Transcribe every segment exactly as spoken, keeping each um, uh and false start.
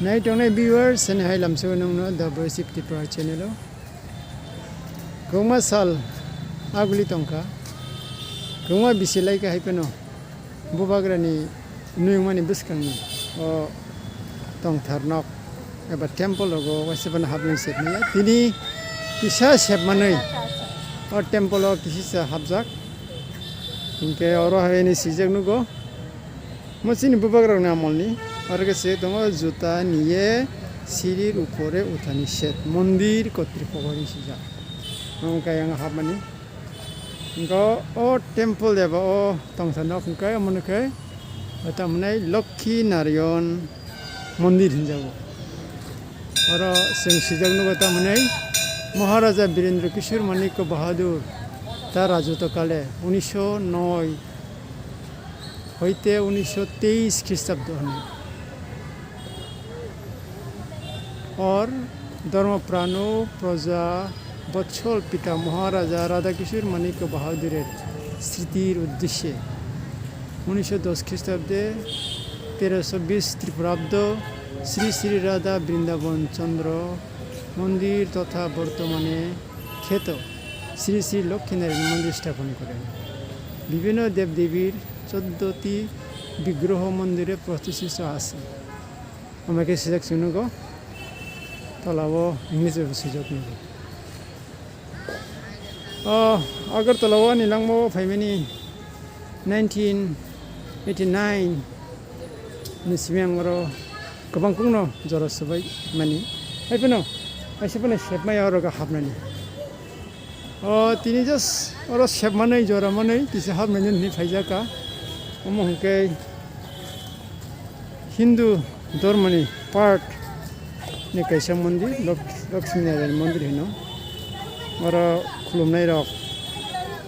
Nai tongnai viewers, ani hai lamsao nongno The Voice of Tripura channel o. Kwbangma sal aguli tongkha, kwbangma bisi laikha hai phano Bubagrani nuyungmani bwskangni o tongthar nok eba temple rogo waisa phano hapnai sepmaya. Tini kisa sepmanwi o temple o kisisa hapjak. Hinkhe oro hai ani swijak nugo. Mo chini bubagrokni amolni, oro khe se tongo, "Juta niye sirir upore uthani shet, mondir kotripoko" hinwi swijak. Omo khe ayang hapmani. Hinkhe o temple eba o tongsa nok hinkhe omono khe tamhinai Lokhi Narayan Mondir hinjago. Oro chwng swijak nugo tamhinai Maharaja Birendra Kishore Manikya Bahadur ta rajotwkale unisho noi hoite unisho teis Khristabdo hwnwi. Or Dharma Prano Praja Botshol Pita Maharaja Radha Kishore Manikya Bahadurer sritir uddeshe unisho dos Khristabde, terosho bis Tripurabdo, Sri Sri Radha Brindaban Chandra Mondir totha bortomane kheto Sri Sri Lokhinarayan Mondir sthapon kore. Bibhinno dev debir choddoti bigroho mondire protishthito ase. Omo khe swijak chwng nugo, tola o English bai bo swijak nugo. O Agartala o ani langma o phaimani nineteen eighty nine ni simi ang oro kwbang kukno jora swbai mani. Hai phano, hai se phano sepmaya oro hapnani. O tini just oro sepmanwi, jora manwi kisa hapnani hinwi phaijakha. Omo hwnkhe Hindu dhormoni part ni kaisa mondir, Lok-, Lakshmi Narayan mondir hino. Oro khulumnai rok,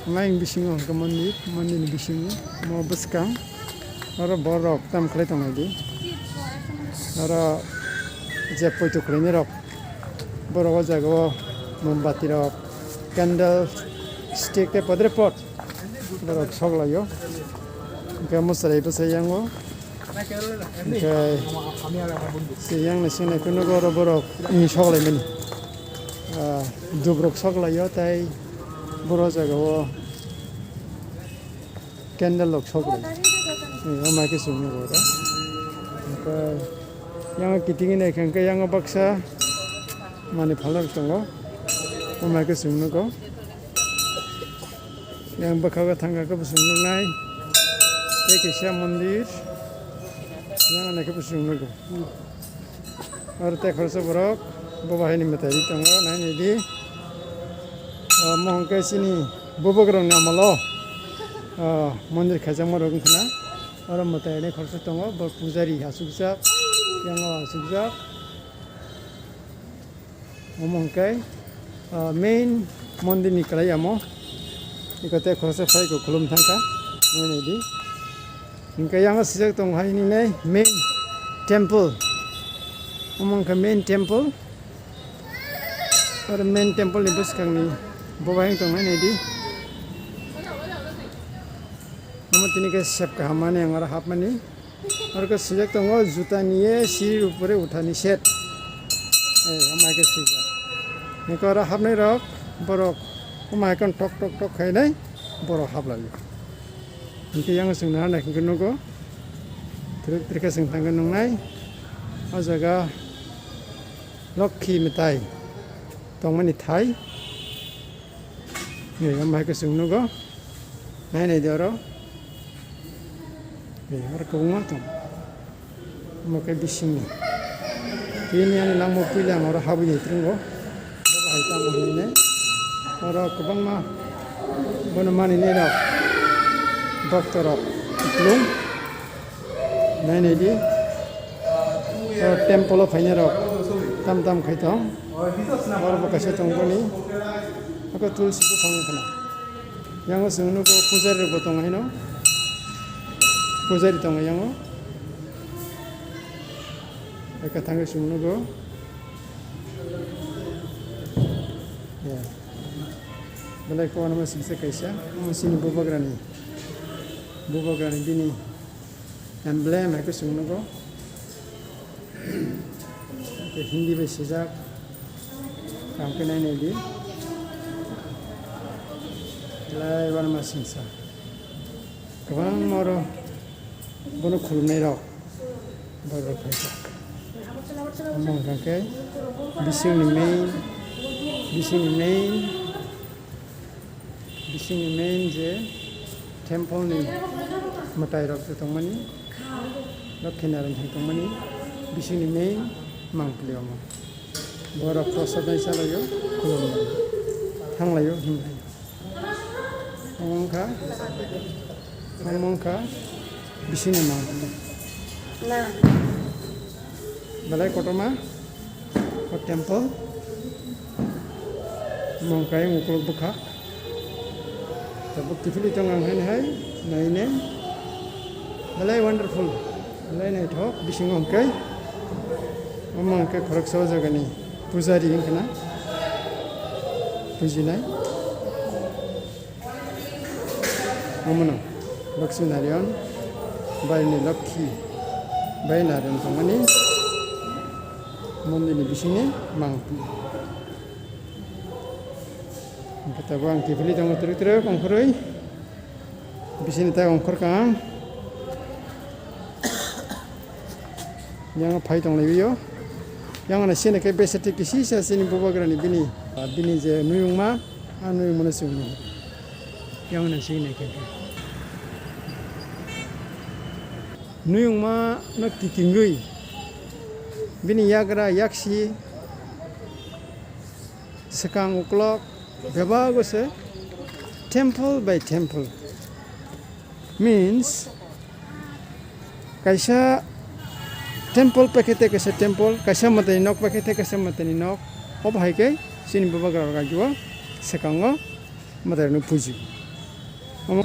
maing bisingo hwnkhe mondir, mondir ni bisingo mo bwskang oro borok tam khlai tonglaidi. Oro je poito khwlainai rok, borok o jaga o mombati rok, candle, stick tei padre pot borok sok laio. Hwnkhe mwchwlwi bwsai yango. Hwnkhe se yang ni sini phano oro borok ni sok laimani. Ah, dubrok sok laio tei boro jaga o candle rok sok lai. Ni o mai khe chwng nugo oro. Hwnkhe yang kiting nai khe hwnkhe yang baksa mani phalok tongo. O mai khe chwng nugo. Yang bwkha o thangkha khe bo chwng nuknai. Tei kaisa mondir. Yang nai khe bo chwng nugo. Aro tei khoroksa borok bo bahai ni mwtai ri tongo, nai nai di. O mohon khe chini bubagrani amolo, o mondir khaijakma rok wngkha na. Oro mwtai ni khoroksa tongo, bo pujari asukjak, yang o asukjak. Omo hwnkhe, ah, main mondir ni kwlai amo. Eko tei khoroksa phai ko khulum thangkha. Nai nai di. Hwnkhe yang swijak tongo hai nini main temple. Omo hwnkhe main temple. Oro main temple ni bwskang ni bo bai wng tong nai nai di. Omo tini khe sep kaham mani ang oro hapmani. Oro khe swijak tongo, "Juta niye sirir upore uthani shet." Eh, omo hai khe swijak. Hwnkhe oro hapnai rok, borok omo hai khe tok tok tok khainai borok haplaio. Hwnkhe yang chwng naharnai hwnkhe nugo. Twrwk twrwk khe chwng thangkhe nuknai. O jaga Lokhi mwtai tongmani thai. Ni omo hai khe chwng nugo. Nai nai di oro. Ni oro kwbangma tong. Omo khe bisingni. Tini ani langma puila ang oro habwi nai trongo. Bo bahai tamo hinwi nai. Oro kwbangma bono maninai rok. Bokto rok. Kwplung. Nai nai di. O temple o phainai rok tam tam khai tong. Oro bo kaisa tong boni. Abo tulsi buphang wngkha na. Yang o chwng nugo pujari rok bo tong haino. Pujari tongo yang o. Eka thangwi chwng nugo. Ya. Belai kono ma singsa kaisa. Omo chini bubagrani. Bubagrani bini emblem hai khe chwng nugo. Hindi bai swijak, kaham khe nai nai di. Lai Warma Singsa. Kwbangma oro bono khulumnai rok borok rok phaijak. Omo hwnkha khe bisingni main, bisingni main, bisingni main je temple ni mwtai rok je tongmani, Lokhi Narayan hai tongmani, bisingni main mangpili omo. Borok prosad nai chalaio, khulumlaio, thanglaio, himlaio. Omo wngkha, omo wngkha bisingni mangpili. Na. Belai kotorma o temple. Omo wngkha yang ukuluk bwkha. Tabuk kiphilwi tongo ang haino hai, naine. Belai wonderful, belai naithok, bisingo hwnkhe. Omo hwnkhe khoroksa o jagani pujari wngkha na, pujinai. Omono Lokhi Narayan, baini Lokhi, bai Narayan tongmani mondirni bisingni mangpili. Hwnkhe tabuk ang kiphilwi tongo twrwk twrwk ongkhorwi. Bisingni tai ongkhorkha ang. Yang phai tonglaibio. Yang no sini khe besete kisisa chini bubagrani bini, bini je nuyungma, a nuyungmano chwng nukgo. Yang no sini khe. Nuyungma no kitingwi bini yagra yaksi swkang uklok bebak o se temple by temple. Means, kaisa temple paikhe tei kaisa temple, kaisa mwtaini nok paikhe tei kaisa mwtaini nok. Obo hai khe chini bubagra rok agio swkango mwtairokno puji. Omo,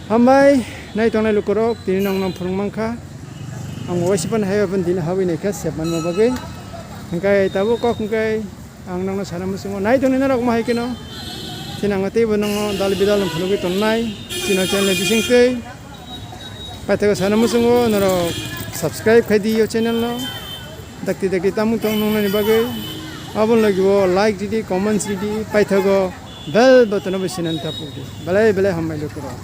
hambai, nai tongnai lukurok, tini nokno phwrwng mankha. Ang waisa phano hai phano tini habwi naikha, sep manma bagwi. Hwnkhe tabuk kok hwnkhe, ang nokno sana muchungo, nai tongni norok omo hai kheno. Chini ang teibo nokno dal bidal phunugwi tonnai, chini channel bisingtwi. Paithago sana muchungo, norok subscribe khai di o channel no. Dakti dakti tamung tong nungnani bagwi. Aboni logi o like ridi, comments ridi, paithago bell button o bo sinan tapuk di. Belai belai hambai lukurok.